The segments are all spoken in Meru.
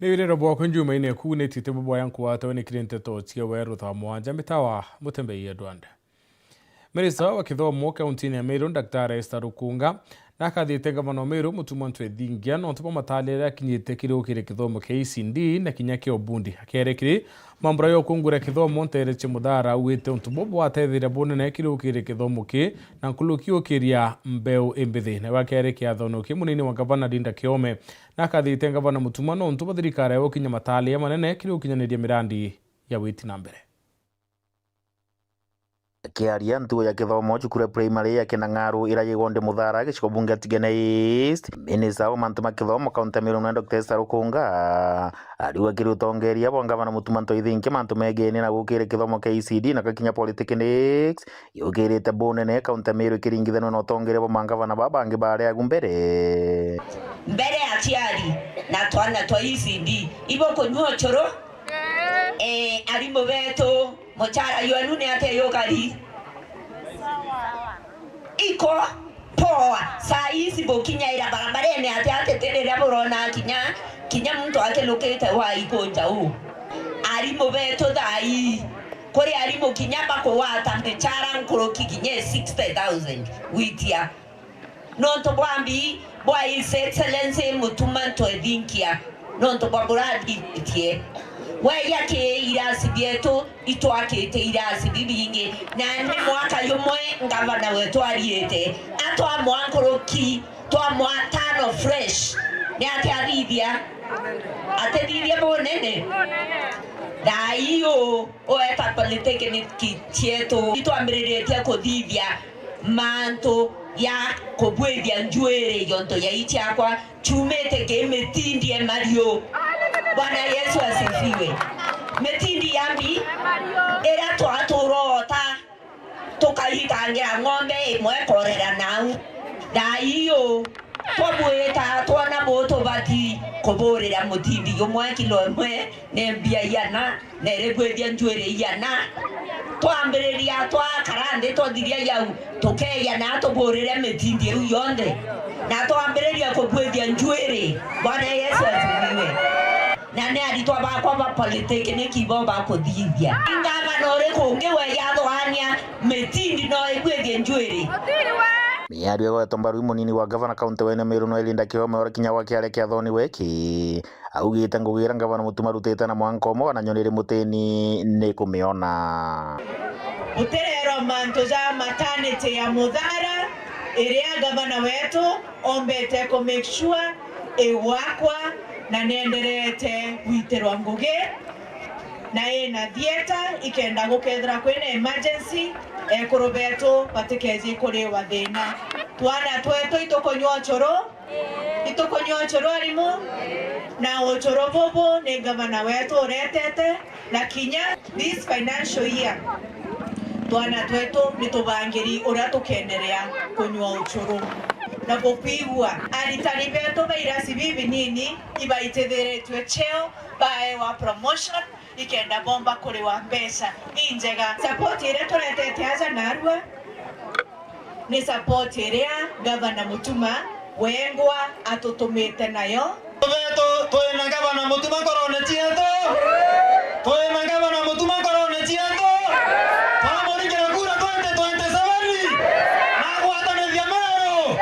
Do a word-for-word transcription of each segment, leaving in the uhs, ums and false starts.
Wiriro bwakwa njumaine kuu ni tite bubwaya nkwatawe ni kiri nteto cia weru thaa mwanja mitawa Mutembei Edward. Minista wa kithomo kauntiine ya Meru, Daktari Esther Rukunga, nakathite ngavana wa Meru, Mutuma Ntwethingia, nontu bwa mataale aria akinyite kiri ukiri kithomo kia E C D na kinya kia ubundi. Akere kiri mambura ya ukungura kithomo nteere cia Muthara, augite untu buu bwateethiria bunene kiri ukiri kithomo ki na nkuruki ukiria mbeu imbithi. Nawe akere kiathono ki, munini wa ngavana Linda Kiome nakathite ngavana Mutuma nontu bwa thirikari ya gukinya mataale manene kiri gukinyaniria mirandi ya witi na mbere. Akiaria ntuo ya kithomo cukuru ya primary ya Kinang'aru iria yigwa ndi Muthara, gicigo bunge ya Tigania East, minista wa mantu ma kithomo kaunti ya Meru, Doctor Esther Rukunga, ariuga kiri utongeria bwa ngavana Mutuma Ntwethingia mantu megiine na gukiri kithomo kia E C D na gakinya polytechnics, yukirite bunene kaunti ya Meru ikiringithanua na utongeria bwa mangavana baa bangi baria agu mbere. Mbere aciari na twana twa E C D ibo kunyua ucuru. Eh, arimu betu, mucara yenu ni atia yukari? Iko poa. Saa hizi bukinyaira barabarene atia, ati ti riria burona kinya, kinya muntu atilukite wa ikunja u. Arimu betu thaa ii, kuri arimu kinya bakugwata micara nkuruki kinya sixty thousand gwitia. Nontu bwa mbi bwa His Excellency Mutuma Ntwethingia, nontu bwa burathithitie. Weya ki irasi bietu, itwakite irasi bibingi, na ni mwaka jumwe ngavana wetu ariite, atwamwa nkuruki, twamwa tano fresh. Ni atia athithia? Atithithia bunene? Thaa ii u, ueta polytechnic cietu, itwambiriritie kuthithia mantu ya kubwithia njuiri yontu ya ii ciakwa ciumite ki mitindi e mariu. Bwana Yesu asifiwe. Mitindi ya mbi iria twaturota tukaitangira ng'ombe imwe korera nau. Thaa ii u, twabwita twona bu tubati kuburira mutindi jumwe kilo imwe ni mbia iana, na iri gwithia njuiri iana. Twambiriria twakara nthi twathiria jau, tukeeja na tuburire mitindi iu yonthe, na twambiriria kubwithia njuiri. Bwana Yesu asifiwe. Na ni aritwa bakwa ba polytechnic ibo bakuthithia. Ngavana uriku ungi weja athwania mitindi no igwithie njuiri? Miario igwetwa mbaru i munini wa ngavana kaunti wene Meru no Linda Kiome ura kinya gwa kiaria kia thoni weki. Augite ngugi iria ngavana Mutuma arutite na mwanka umwe wana nyoni iri mutini ni kumiona. Gutirerwa mantu ja maternity ya Muthara iria ngavana wetu ombete ku make sure igwakwa na nienderete gwitirwa ngugi na ina theatre, ikenda gukethira kwina emergency, ekuru betu batikeje kuriwa thina. Twana twetu itukunywa ucuru, itukunywa ucuru arimu, na ucuru bubu ni ngavana wetu uretete, na kinya this financial year, twana twetu ni tubangiri uria tukenderea kunywa ucuru. Na bukwigua, aritani betu ba irasi bibinini ibaitithiritue cheo, baewa promotion, ikenda bomba kuriwa mbeca injega. Support iria turetete aja narua ni support iria Gavana Mutuma wengwa atutumite nayo. Betu, twina Gavana Mutuma nkorone cietu. Twina Gavana Mutuma nkorone cietu. Twamurikira kura twenty twenty-seven. Nagwatanithia Meru.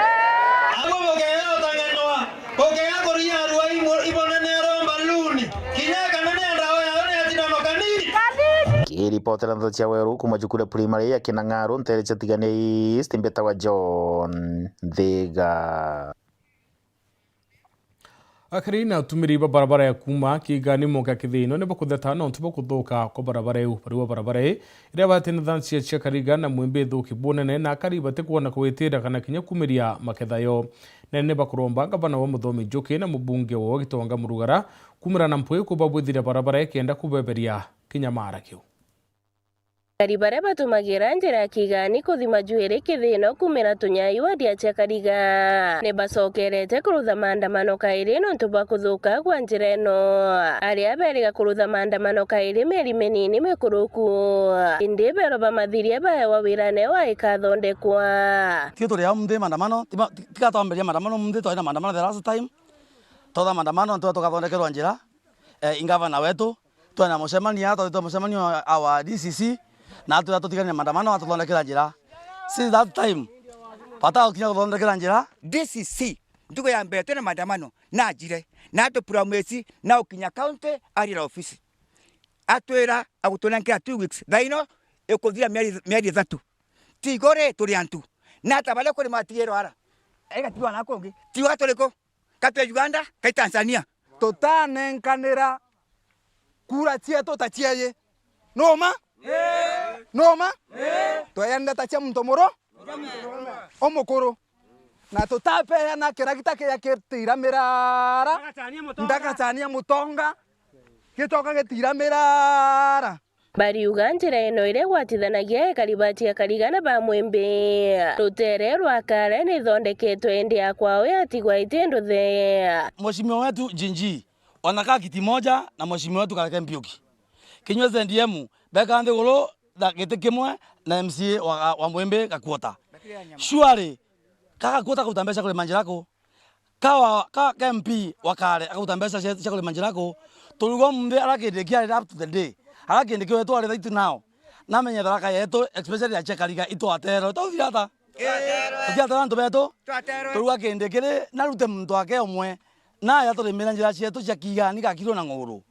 Abu bukeotang'enwa. Ukea kuria arua imu-, ibonene aromba luni. Kinya kanene ndawa yao ni atindano kanini. Kiripotera ndeto cia Weru kuma Jukule Primary ya Kinang'aru, ntere cia Tigania East, mbetawa John Nthiga. Akari na atumiri ba barabara ya kuma Kigani Monka Kithino ni bakutheta nontu bwa kuthuka kwa barabara iu. Bariwa barabara ii iria batenethansia cia Kariga na Mwimbi ithuki bunene, na akari batikwona kwitira kana kinya kumiria maketha yo. Na ni bakuromba ngavana wa Muthomi Njuki na mubunge wa Gitonga Murugara kumira na mpwi kubabwithira barabara ikenda kubeberia kinya maara kiu. Akari baria batumagira njira ya Kigani kuthima njuiri Kithino kumira Tunyai wadi ya Chakariga ni bacokerete kurutha maandamano kairi nontu bwa kuthuka kwa njira ino. Aria beriga kurutha maandamano kairi mieri minini mikuruku, indi berwa bamathirie baewa wira neo aikathondekwa. Tio turi au munthi maandamano, tiga twambiria maandamano munthi, twari na maandamano the last time. Twatha maandamano, nitwe tugathondekerwa njira. Eh, ingavana wetu, twena mucemanio, twatite mucemanio wa D C C, na atwira tutigane na maandamano, atuthondekera njira. Since that time, bata gukinya kuthondekera njira. D C C, ntuku ya mbere twina maandamano, na ajire, na atu promise, na ukinya county, arira ofisi. Atwira agutunenkera two weeks. Thaino ikuthira mieri, mieri ithatu. Tigori turi antu. Na ata baria kuri matigirwa ara? Ega tigwa na kungi. Tigwa turi ku? Ka twi Uganda, kai Tanzania. Tutanenkanira kura cietu ta cieyi. Numa? Numa? Tweyenda ta cia muntu muru? Umukuru. Na tutapeana kiragita kiria gitiramira ara. Ndagacania mutonga. Gitoka gitiramira ara. Bariuga njira ino iria igwatithanagia ekari ba Chiakariga na ba Mwimbi rutere rwa Kare nithondeketwe, indi ya kwao yatigwa iti nduthe. Mheshimiwa wetu Jinji, ona ka kiti moja na mheshimiwa wetu Kareke Mpiuki. Kinyua S N D M, beka nthiguru na giti kimwe na M C A wa, wa Mwimbi Gakuota. Surely, ka Gakuota karuta mbeca kurima njira ku? Ka wa, ka, ka M P wa Kare akaruta mbeca cia, cia kurima njira ku? Turiuga munthi ara kindi kiari up to the day. Ara kindi kiu wetu ari thaitu now. Namenye Tharaka yetu, especially ya Chiakariga, itwaterwe. Tauthira ata? Twaterwe. Tutiaterwe antu betu? Twaterwe. Turiuga kindi kiri, narute muntu ake umwe. Naja turimire njira cietu cia Kigani, Gakirwa na Ng'uru.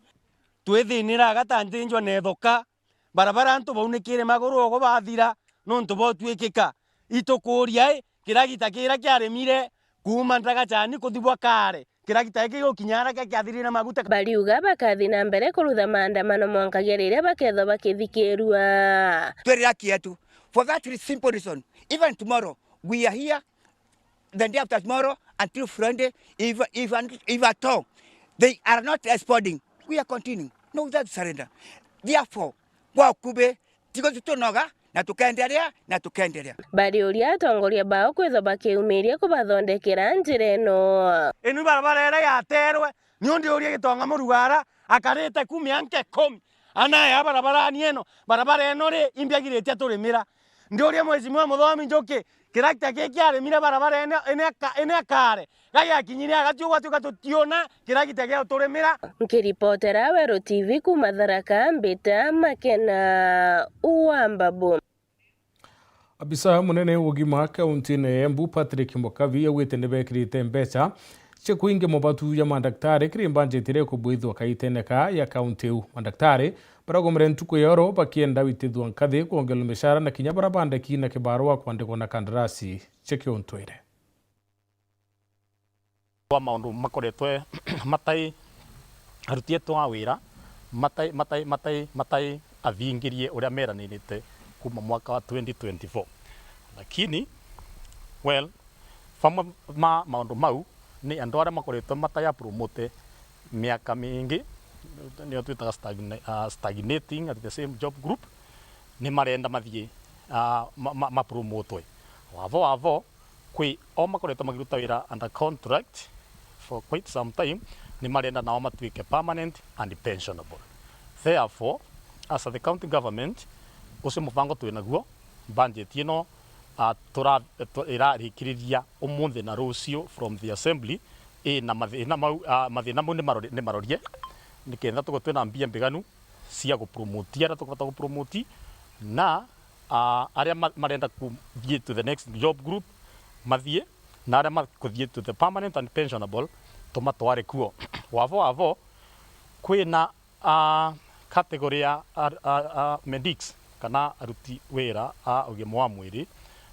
Twithinira agatanjinjwa na ithoka. Barabara antu baunikire maguru ogo bathira nontu bwa utwikika. Itukuria i, kiragita kiria kiaremire kuuma Ndagacani kuthi bwa Kare, kiragita giki gigukinya ara kia kiathirire maguta. Bariuga bakathi na mbere kurutha maandamano mwankagia riria bakethwa bakithikirua. Twirira kietu. For that simple reason, even tomorrow we are here, the day after tomorrow until Friday, if, if, if at all they are not responding, we are continuing. No, without surrender. Therefore, gwa ukubi, tigo tutunoga, na tukenderea, na tukenderea. Bariuria atongoria bao kwithwa bakiumiria kubathondekera njira ino. Inu barabara iria yaterwe, ni undi uria Gitonga Murugara akarite ku mianka ikumi. Ana ya barabara ni ino, barabara ino ri, imbiagiritie turimira. Ndiuria Mheshimiwa Muthomi Njuki, kiragita giki kiaremire barabara ino, ino ya Ka-, ino ya Kare, gagiakinyire agati ugwatuika tutiona kiragita gia uturimira. Nkiripotera Weru T V kuuma Tharaka, mbita Makena wa Mbabu. Abisa munene wa ugima kaunti-ini ya Embu, Patrick Mukabi, augite nibekirite mbeca cia kuingia mabatu ja mandaktari kiri mbanjeti iria ikubuithwa kaitene ka ya kaunti iu. Mandaktari baragomere ntuku ya oro bakienda gwitithua nkathi kwongererwa mishara na kinya baria bandiki na kibarua kwandikwa na kandarasi cia kiuntwire. Kwa maundu makoretwe matai, aruti etu a wira matai, matai, matai, matai athingirie uria meranirite kuma mwaka wa twenty twenty-four. Lakini, well, vamwe ma maundu mau ni andu aria makoretwe matai a promote miaka mingi, nio twitaga stagna-, ah, stagnating at the same job group, ni marenda mathie, ah, ma, ma, ma promotwe. Wavo, wavo, kwi o makoretwe makiruta wira under contract for quite some time, ni marenda nao matuike permanent and pensionable. Therefore, as the county government, ucio mubango twi naguo, budget ino, ah, tura-, tu-, irarikiriria umunthi na rucio from the assembly, i na mathina mau, ah, mathina mau ni marori-, ni marorie, nikenda tukorwe twina mbia mbiganu cia gupromotia aria tukubata gupromoti, na, ah, aria ma-, marenda kuthie to the next job group, mathie, na aria makuthie to the permanent and pensionable, tumatware kuo. Wavo, wavo, kwina, ah, category ya ar-, a, a, medics, kana aruti wira a ugima wa mwiri,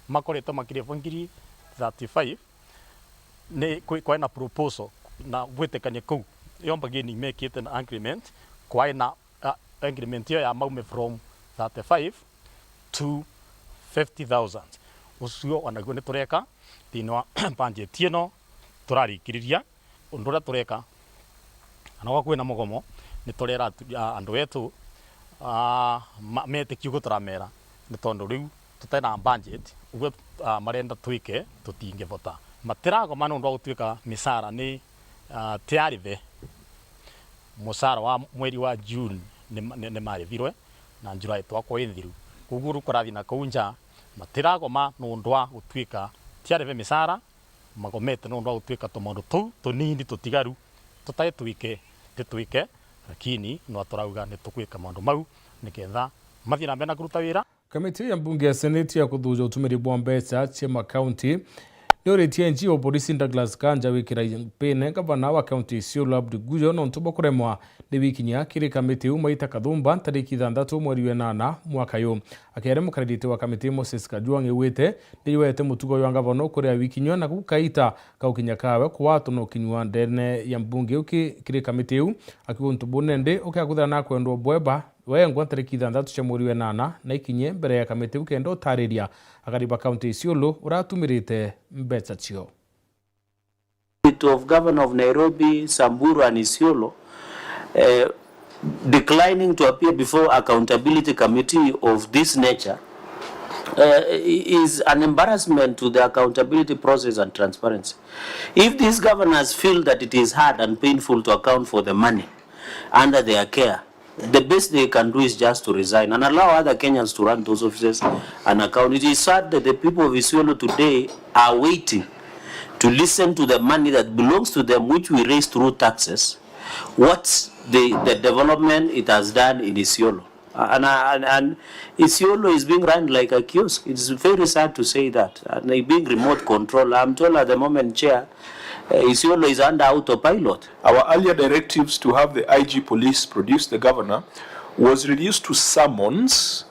makoretwe makirivwa ngiri thirty-five, ni kwi-, kwai na proposal na gwitikania kuu. Yo bargaining mekite na agreement, kwai na, ah, agreement iyo ya maume from thirty-five to fifty thousand. Ucio o naguo ni tureka thiini wa budget ino turarikiriria. Undu uria tureka, na gwa kwina mugomo, ni turera atu-, a-, andu etu, a, ma-, metikie uguo turamera, ni tondu riu tutai na budget, uguo, a, marenda twike tutingivota. Matiragoma nondu wa gutuika misara ni, a, tiarive. Musara wa mweri wa June ni ma-, ni, ni marivirwe, na July twakwa i nthiru. Koguo riu kurathi na kuu nja, matiragoma nondu wa gutuika tiarive misara, magomete nondu wa gutuika tumaundu tuu tunini tutigaru tutai twike, titwike, Lakini no turauga ni tukwika maundu mau niketha mathie na mbere na kuruta wira. Kamiti ya mbunge ya Seneti ya kuthuja utumiri bwa mbeca cia makaunti ni uritie I G wa polisi Douglas Kanja wikira mpine gavana wa kaunti Isiolo Abdi Guyo nontu bwa kuremwa ni wikinyia kiri kamiti iu maita kathumba ntariki ithanthatu mweri wa inana mwaka uyu. Akiaria mukaririte wa kamiti Moses Kajwang' augite ni yuete mutugo jwa gavana ukuria wikinyua na gukaita gaukinya kawe kuwatwa na ukinyua ndene ya mbunge iu ki-, kiri kamiti iu, akiuga untu buu nendi ukiakuthira na kwendwa bweba wengwa ntariki ithanthatu cia mweri wa inana na ikinyie mbere ya kamiti iu kenda utariria akari ba kaunti Isiolo uratumirite mbeca cio. Of Governor of Nairobi, Samburu and Isiolo, eh, declining to appear before accountability committee of this nature, eh, is an embarrassment to the accountability process and transparency. If these governors feel that it is hard and painful to account for the money under their care, the best they can do is just to resign and allow other Kenyans to run those offices and account. It is sad that the people of Isiolo today are waiting to listen to the money that belongs to them, which we raise through taxes. What's the, the development it has done in Isiolo? And, and, and Isiolo is being run like a kiosk. It's very sad to say that. And they being remote control. I'm told at the moment, Chair, uh, Isiolo is under autopilot. Our earlier directives to have the I G police produce the governor was reduced to summons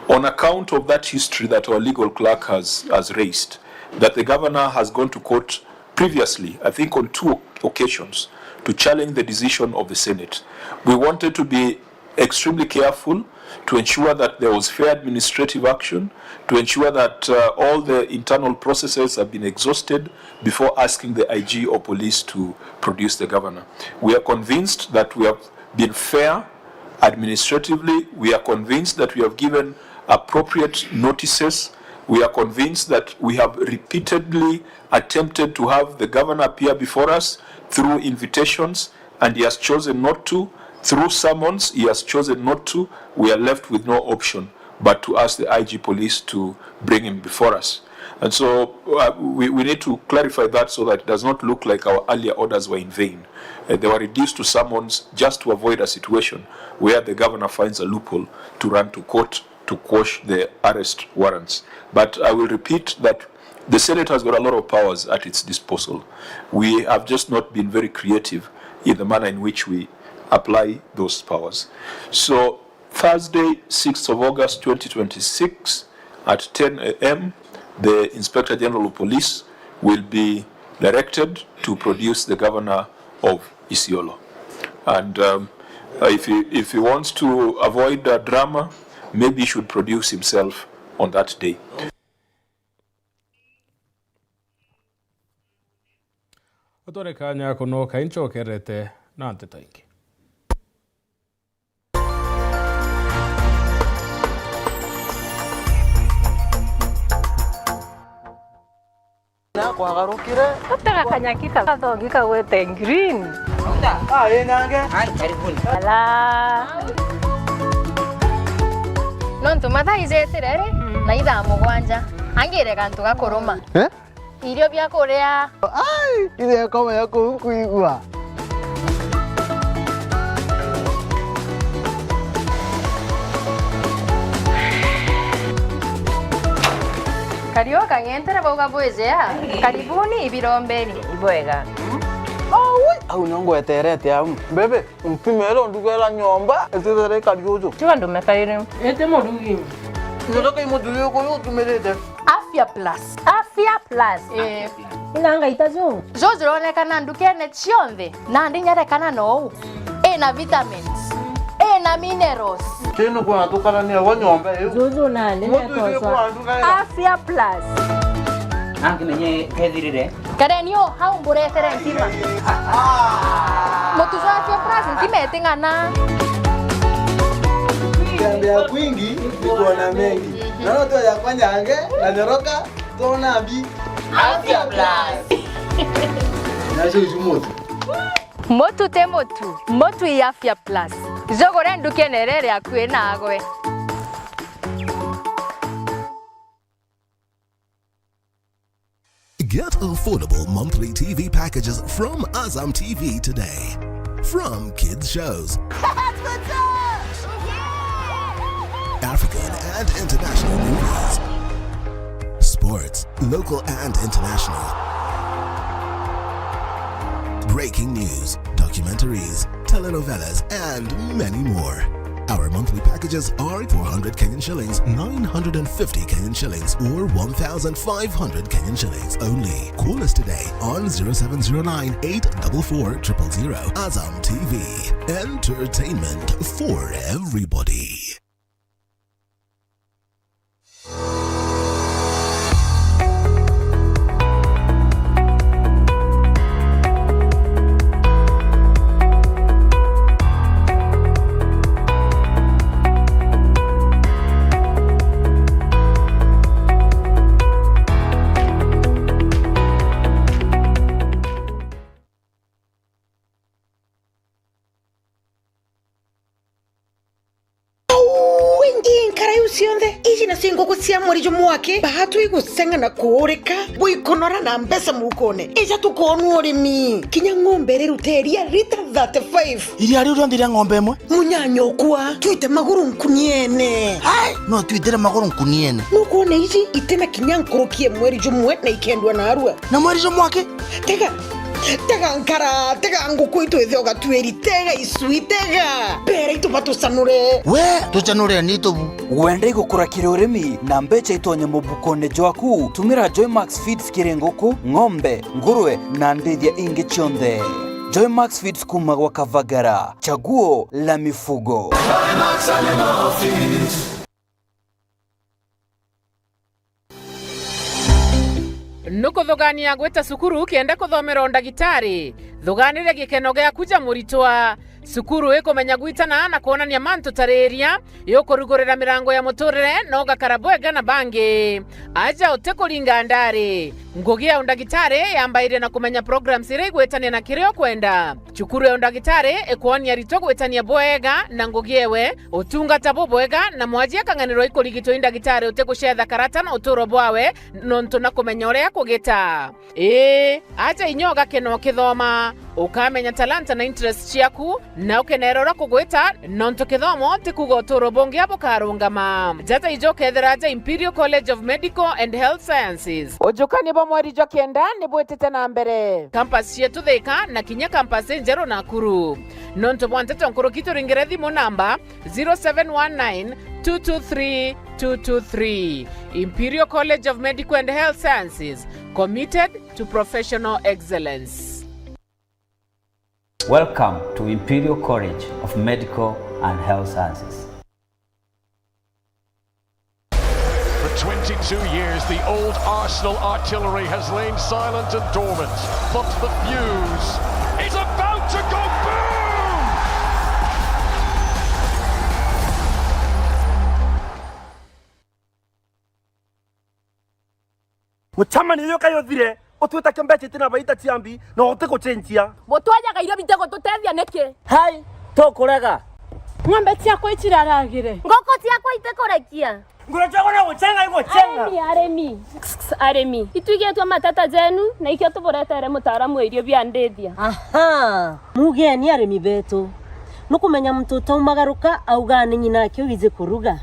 on account of that history that our legal clerk has, has raised, that the governor has gone to court previously, I think on two occasions, to challenge the decision of the Senate. We wanted to be extremely careful to ensure that there was fair administrative action, to ensure that, uh, all the internal processes have been exhausted before asking the I G or police to produce the governor. We are convinced that we have been fair administratively. We are convinced that we have given appropriate notices. We are convinced that we have repeatedly attempted to have the governor appear before us through invitations, and he has chosen not to. Through summons, he has chosen not to. We are left with no option but to ask the I G police to bring him before us. And so, uh, we, we need to clarify that so that it does not look like our earlier orders were in vain. Uh, they were reduced to summons just to avoid a situation where the governor finds a loophole to run to court to quash the arrest warrants. But I will repeat that the Senate has got a lot of powers at its disposal. We have just not been very creative in the manner in which we apply those powers. So, Thursday, sixth of August twenty twenty-six, at ten a m, the Inspector General of Police will be directed to produce the governor of Isiolo. And, um, uh, if he, if he wants to avoid, uh, drama, maybe he should produce himself on that day. Utware kanya kuno kainchokerete na nteto ingi. Na kwagarukire. Utega kanyaki ka gathongi kagwete green. Ah, ĩ nange. Ai, karibuni. Ala. Nontu mathaa ijetire ri, na ithaa mugwanja. Angire gantu gakuruma. Eh? Irio bia kuria. Ai, iria kome ya kuu nkuigua. Kariu kang'entere bauga bwijea. Karibuni ibirombeni. Ibwega. Aui, au nio ngweterete au. Bebe, mpimere undugera nyomba, itithere ikari uju. Tiga ndume kairi. Ite murugi. Nyotoka imuthuri uku utumirite. Afya Plus. Afya Plus. Eh. Ina ngaita ju. Ju jironekana ndukene cionthe, nandi nyerekana nou. Ina vitamins. Ina minerals. Tino kwa tukarania wa nyomba iu. Juju nandi. Muthuri uku andugera. Afya Plus. Angimenye kethirire. Kareni o hau mburetere ntima. Mutu jwa Afya Plus ntima iting'ana. Kutembea kwingi ni kuona mengi. Naona tu yakwa nyange na nyoroka, tuona mbi. Afya Plus. Nacio icu mutu. Mutu ti mutu, mutu i Afya Plus. Jugure ndukene iria iri akui nagwe. Get affordable monthly T V packages from Azam T V today. From kids shows, African and international movies, sports, local and international, breaking news, documentaries, telenovelas, and many more. Our monthly packages are four hundred Kenyan shillings, nine hundred and fifty Kenyan shillings, or one thousand five hundred Kenyan shillings only. Call us today on zero seven zero nine eight double four triple zero. Azam T V, entertainment for everybody. Au ingi nkara iu cionthe, iji nacio nguku cia mweri jumwe aki, baatwi guceng'a na kuurika, bwikunora na mbeca mukone. Ija tukoonua urimi. Kinya ng'ombe iriruta iria rita thirty-five. Iria riu rionthe ria ng'ombe imwe? Munyanyokwa, twite maguru nkuniene. Hai, no twitire maguru nkuniene. Nukwona iji itina kinya nkuruki ya mweri jumwe na ikendua narua. Na mweri jumwe aki? Tega, tega nkara, tega nguku itu ithe ugatueri, tega icui, tega. Bera itu batucanure. We, tucanure ni tubu. Wenda igukura kiri urimi na mbeca itonye mubukone jwaku? Tumira Joymax Feeds kiri nguku, ng'ombe, ngurwe na ndithia ingi cionthe. Joymax Feeds kuma gwa Kavagara, chaguo la mifugo. Nukuthugania gwita cukuru kenda kuthomera undagitari? Thuganire gikeno giaku ja muritwa. Cukuru ikumenya gwitana na kwonania mantu ta riria, yukurugurira mirango ya muturire na ugakara bwega na bangi. Aja utikuringa ndari. Ngugi ya undagitari yambairie na kumenya programs iria igwitania na kiria ukwenda. Cukuru ya undagitari ikwonia aritwa gwitania bwega na ngugi ewe, utungata bubwega, na mwaji akang'anirwa ikurigitwa i ndagitari utigucetha karata na uturo bwawe, nontu na kumenya uria kugita. Ii, aja inya ugakena ukithoma, ukamenya talanta na interest ciaku, na ukenera uria kugwita, nontu kithomo ti kuuga uturo bungi bukarungama. Jata ijo ukethira aja Imperial College of Medical and Health Sciences. Ujukania bwa mweri jwa kenda ni bwitite na mbere. Campus cietu Thika na kinya campus injeru Nakuru. Nontu bwa nteto nkuruki, turingire thimu namba zero seven one nine two two three two two three. Imperial College of Medical and Health Sciences, committed to professional excellence. Welcome to Imperial College of Medical and Health Sciences. For twenty-two years, the old Arsenal artillery has lain silent and dormant, but the fuse is about to go boom! Mucemanio uyu kai uthire, utwita kio mbeca iti na baita cia mbi, na utigucenjia. Butwajaga irio bitigututeethia niki? Hai, tukurega. Ng'ombe ciakwa iciraragire. Nguku ciakwa itikurekia. Nguru ciakwa no gucenga igucenga. Arimi, arimi. Arimi. Itwigitwe matata jenu, na ikio tuburetere mutaaramu wa irio bia ndithia. Aha. Mugeni arimi betu. Nukumenya muntu utaumagaruka auga ni nyina ake wiji kuruga.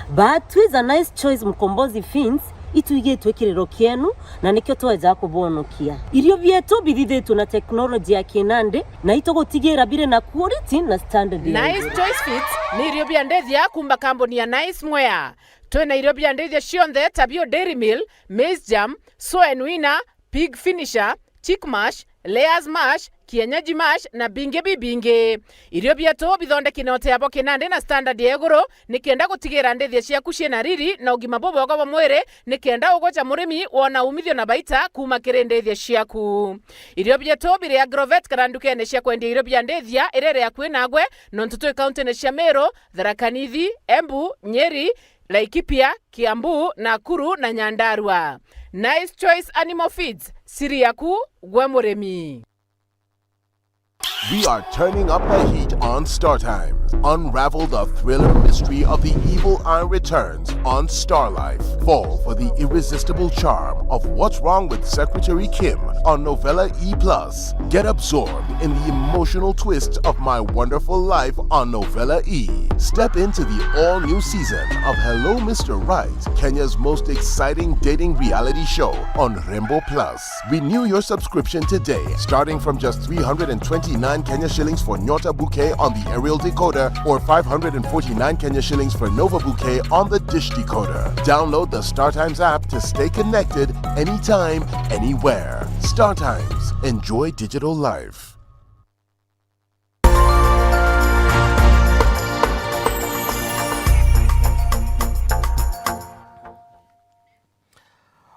But with a Nice Choice Mkombozi Feeds, itwigitwe kiriro kienu, na nikio tweja kubonokia. Irio bietu bithithitwe na teknoloji ya kinandi, na itugutigira biri na quality na standard ya Nice iguru. Choice Feeds ni irio bia ndithia kuma kambuni ya Nice Mwea. Twina irio bia ndithia cionthe ta bio Dairy Meal, Maize Germ, Soen Winner, Pig Finisher, Chick Mash, Layers Mash, Kienyeji Mash na bingi bibingi. Irio bietu bithondeki na uteabo kinandi na standard ya iguru, nikenda gutigira ndithia ciaku ciina riri na ugima bubwega bwa mwiri, nikenda ugoja murimi wona umithio na baita kuma kiri ndithia ciaku. Irio bietu biri Agrovet kana ndukene cia kwendia irio bia ndithia iria iri akui nagwe, nontu twi kauntine cia Meru, Tharaka Nithi, Embu, Nyeri, Laikipia, Kiambu, Nakuru na Nyandarua. Nice Choice Animal Feeds, siri yaku gwe murimi. We are turning up the heat on Star Times. Unravel the thriller mystery of the evil eye returns on Star Life. Fall for the irresistible charm of What's Wrong with Secretary Kim on Novella E plus. Get absorbed in the emotional twists of My Wonderful Life on Novella E. Step into the all-new season of Hello Mister Right, Kenya's most exciting dating reality show on Rembo Plus. Renew your subscription today, starting from just three hundred and twenty-nine Kenya shillings for Nyota Bouquet on the aerial decoder or five hundred and forty-nine Kenya shillings for Nova Bouquet on the dish decoder. Download the StarTimes app to stay connected anytime, anywhere. StarTimes. Enjoy digital life.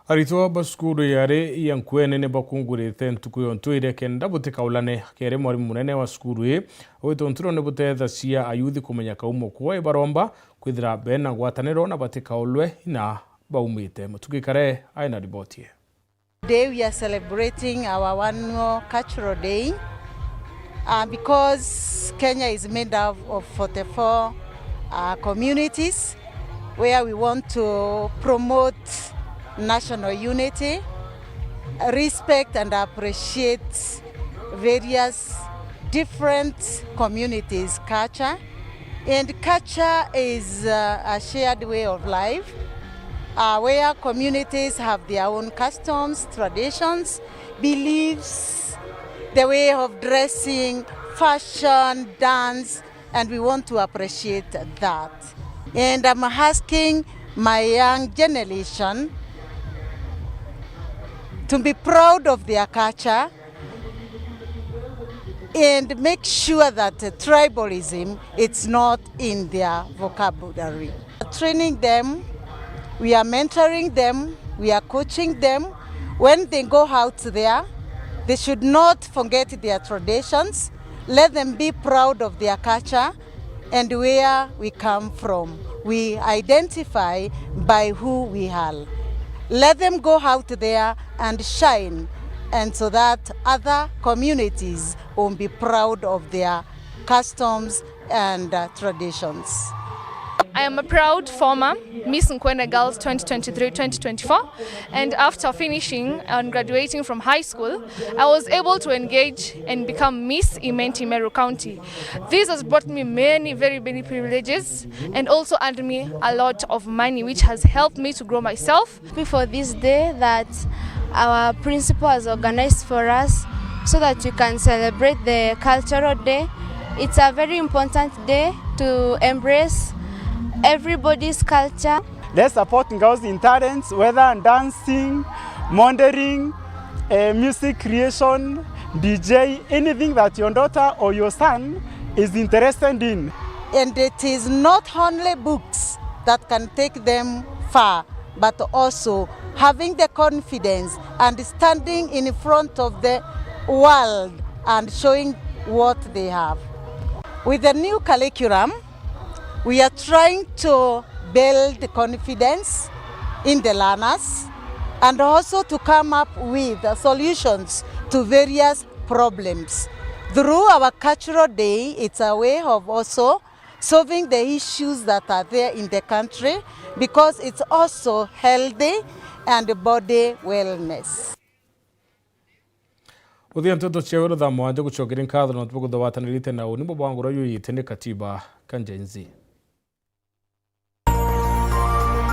Aritwa ba cukuru ya Ri ya Nkuene ni bakungurite ntuku yontwire kenda butikaulane. Keri mwarimu munene wa cukuru ii, ugwitwa Nturo, ni butethacia ayuthi kumenya kaumo kwo ibaromba kwithira bena ngwataniro na batikaulwe na baumite. Mutugi Kare aina riboti ii. Today we are celebrating our annual Cultural Day, uh, because Kenya is made up of forty-four, uh, communities where we want to promote national unity, respect and appreciate various different communities' culture. And culture is, uh, a shared way of life, uh, where communities have their own customs, traditions, beliefs, the way of dressing, fashion, dance, and we want to appreciate that. And I'm asking my young generation to be proud of their culture and make sure that, uh, tribalism, it's not in their vocabulary. Training them, we are mentoring them, we are coaching them. When they go out there, they should not forget their traditions. Let them be proud of their culture and where we come from. We identify by who we are. Let them go out there and shine, and so that other communities will be proud of their customs and, uh, traditions. I am a proud former Miss Nkwene Girls twenty twenty-three twenty twenty-four, and after finishing and graduating from high school, I was able to engage and become Miss Imenti Meru County. This has brought me many, very many privileges and also earned me a lot of money, which has helped me to grow myself. Happy for this day that our principal has organized for us so that we can celebrate the cultural day. It's a very important day to embrace everybody's culture. Let's support girls in talents, whether dancing, modeling, eh, music creation, D J, anything that your daughter or your son is interested in. And it is not only books that can take them far, but also having the confidence and standing in front of the world and showing what they have. With the new curriculum, we are trying to build confidence in the learners and also to come up with solutions to various problems. Through our cultural day, it's a way of also solving the issues that are there in the country, because it's also healthy and body wellness. Uthia nteto cia wiro thaa mwanja gucokeria nkatho na ntuku kuthuwatanirite na uni bubwangura yuyite ni katiba ka Gen Z.